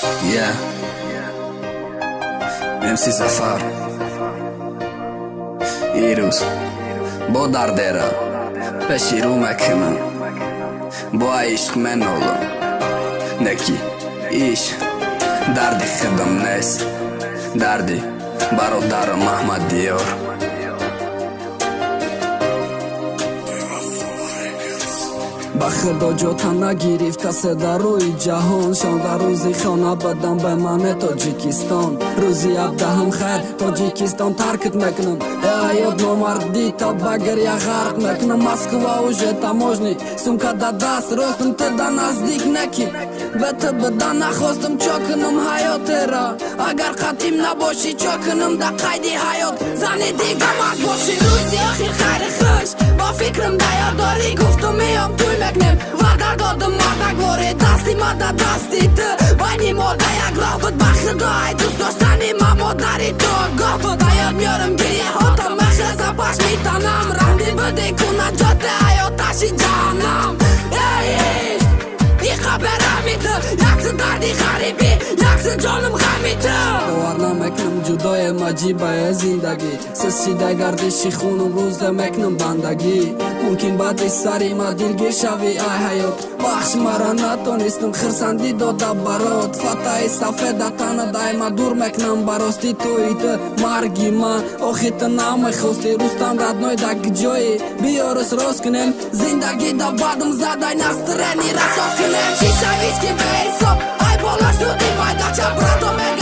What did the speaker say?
Yeah. MC Зафар. Ирӯз бо дардера пеши рӯ мекунам, бо ишқ менолам, неки иш дарди худам нест, дарди бародарам Аҳмаддиёр. Ба худо ҷота нагирифт касе дар рӯи ҷаҳон. 16 рӯзи хона бадам ба мане Тоҷикистон. Рӯзи 17-ҳам хайр Тоҷикистон таркт мекунам. Э ҳаёт номардӣ та ба гиря ғарқ мекунам. Москва уже таможни, сумка да даст ростум, ту да наздик неки. Ба ту буда нахостум, чо кунам ҳаётера? Агар қатим набошӣ, чо кунам да қайди ҳаёт? Зани дига мард бошӣ. Рӯзи охир хайри хуш бо фикрам да ёд дорӣ, гуфтум меём тӯй мекунем. Ваъда додум мардакворе, дасти ма да дасти ту. Байни мо да як роҳ буд, ба худо ай дӯст доштани ма модари ту огоҳ буд. Ба ёд меёрам гирьяҳота, махеза паш митанам. Раҳмӣ бидӣ ку наҷоти ай оташи ҷаҳаннам. Эй ишқ, иқа бераҳми ту, якси дарди ғарибӣ, якси ҷоним ғами ту. Бовар намекунам, ҷудоем, аҷибае зиндагӣ. Сисида гардиши хунум, рӯза мекунам бандагӣ. Мумкин баъди сари ма дилгир шавӣ ай ҳаёт. Бахш мара натонистам хирсандӣ дода барот. Фатаи сафеда тана дайма дур мекунам барости туи ту марги ман. Охи ту намехости Рустам родной да куҷои? Биёрус рост кунем зиндагӣ да бадм задай настроение расоз кунем. Шиша виски беҳисоб, ай болаш дуди майдача брато мега.